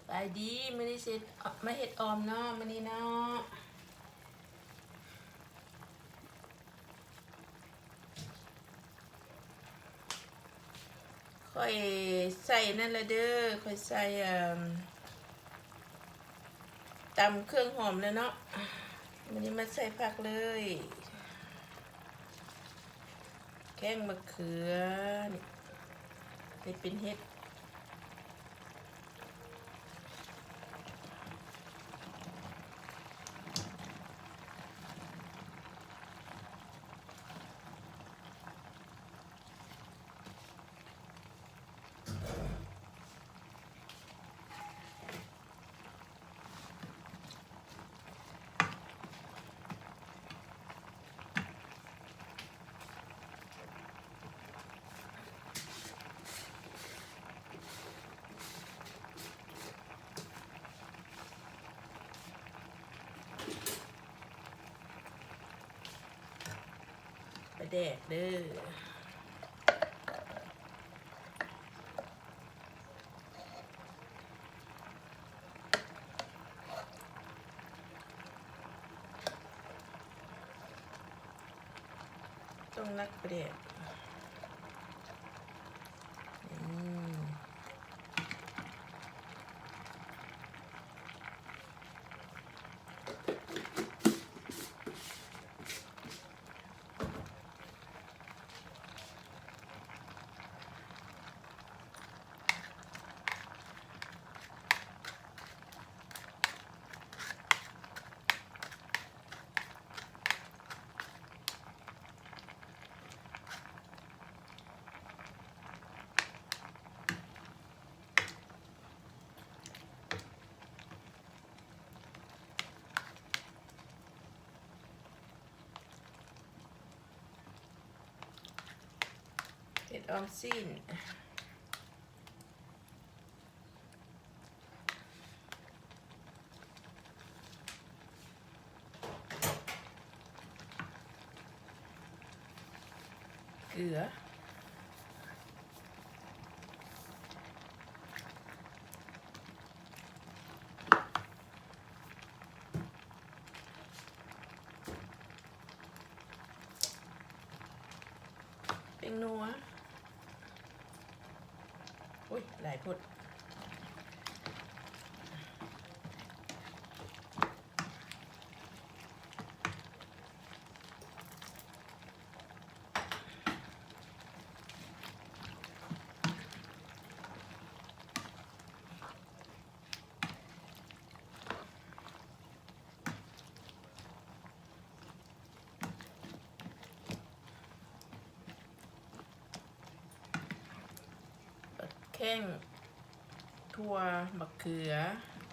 ບາຍດີ ມື້ນີ້ຊິມາເຮັດອ່ອມເນາະ ມື້ນີ້ເນາະ. ຂ້ອຍໃສ່ນັ້ນລະເດີ ຂ້ອຍໃສ່ ເອີ່ມ ຕຳເຄື່ອງຫອມແລ້ວເນາະ. ມື້ນີ້ມາໃສ່ຜັກເລີຍ ແຂ້ງມະເຂືອ ນີ້ເປັນເຫັດ. ປາແດກເດີ. ຕ້ອງໜັກປາແດກ. ອືມ. ເຮັດອອມຊີ້ນ. ເກືອ. ແປ້ງນົວ. ໂອ້ຍ ຫຼາຍໂພດ. ແຂ້ງ ຖົ່ວ ໝາກເຂືອ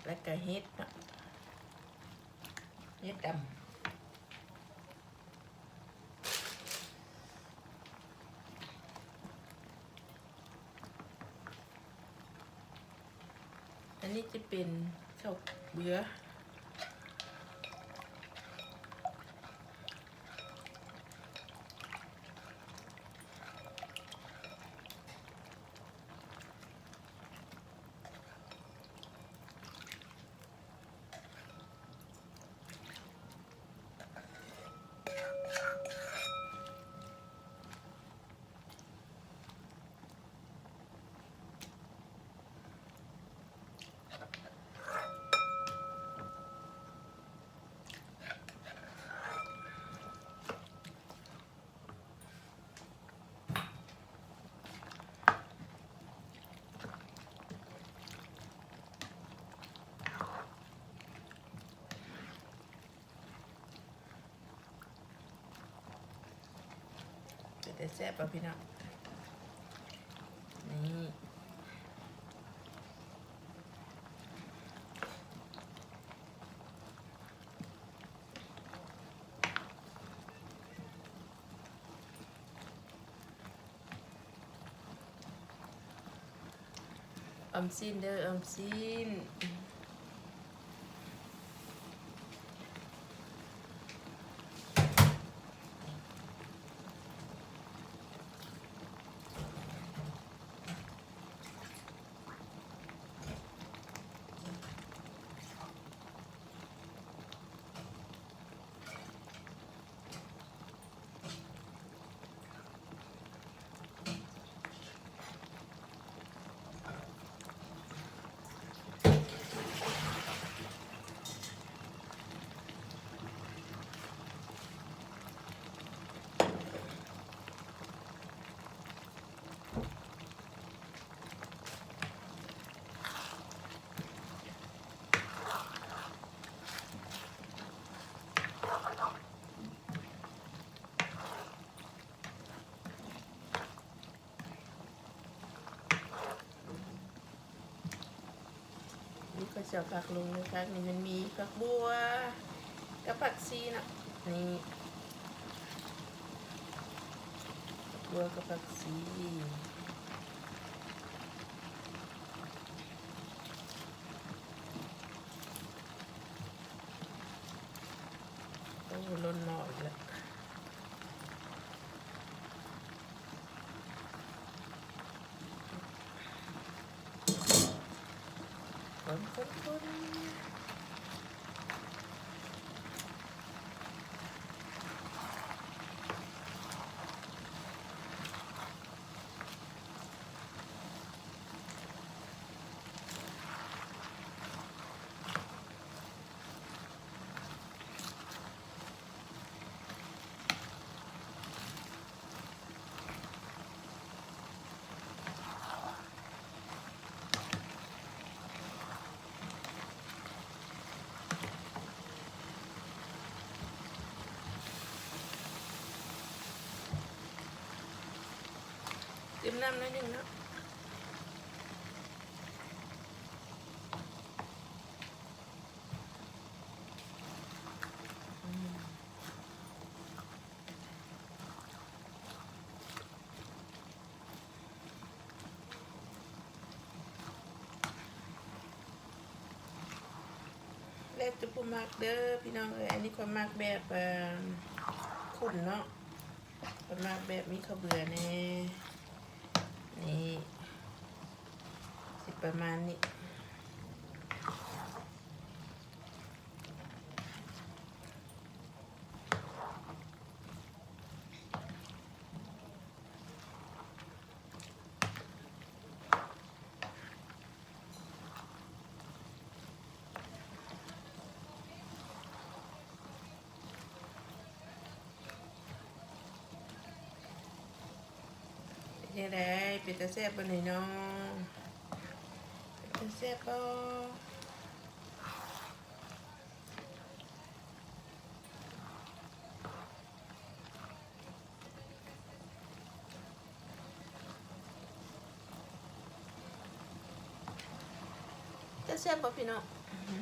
ແລ້ວກະເຫັດເນາະ ເຫັດດຳ. ອັນນີ້ຈະເປັນເຂົ້າເບືອ. ເປັນຕາແຊບບໍ່ພີ່ນ້ອງ? ນີ້ ອອມຊີ້ນເດີ ອອມຊີ້ນ. ອ ຂ້ອຍຊິເອົາຜັກລົງເລີຍ. ຜັກນີ້ມັນມີຜັກບົ່ວກັບຜັກຊີເນາະ. ນີ້ ຜັກບົ່ວກັບຜັກຊີ. ໂອ້ ລົ້ນໝໍ້ອີກແລ້ວ. ຄົນໆໆ. ຕື່ມນ້ຳໜ້ອຍໜຶ່ງເນາະ. ແລ້ວແຕ່ຜູ້ມັກເດີພີ່ນ້ອງເອີຍ. ອັນນີ້ຂ້ອຍມັກແບບ ເອີ່ມ ຂຸ້ນເນາະ, ຂ້ອຍມັກແບບມີເຂົ້າເບືອແດ່. ນີ້ ຊິປະມານນີ້. ເປັນຈັ່ງໃດ? ເປັນຕາແຊບບໍ່ນີ້ນ້ອງ? ເປັນຕາແຊບບໍ່? ຈະແຊບບໍ່ພີ່ນ້ອງ? ອື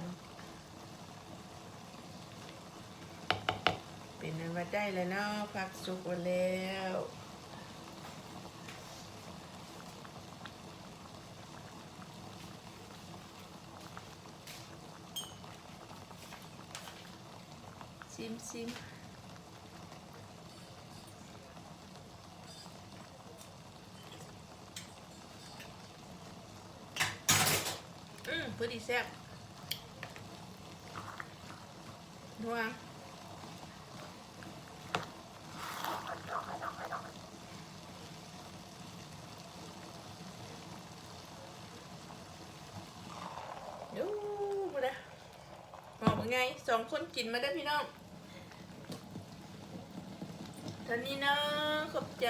ມ ເປັນອັນວ່າໄດ້ແລ້ວເນາະ, ຜັກສຸກແລ້ວ. ຊິມ ຊິມ. ອືມ ພໍດີແຊບ ນົວ. ໂອ້ ພຸ້ນນະ ໝໍ້ບັກໃຫຍ່ ສອງຄົນກິນ ມາເດີພີ່ນ້ອງ. ເທົ່ານີ້ເນາະ ຂອບໃຈ.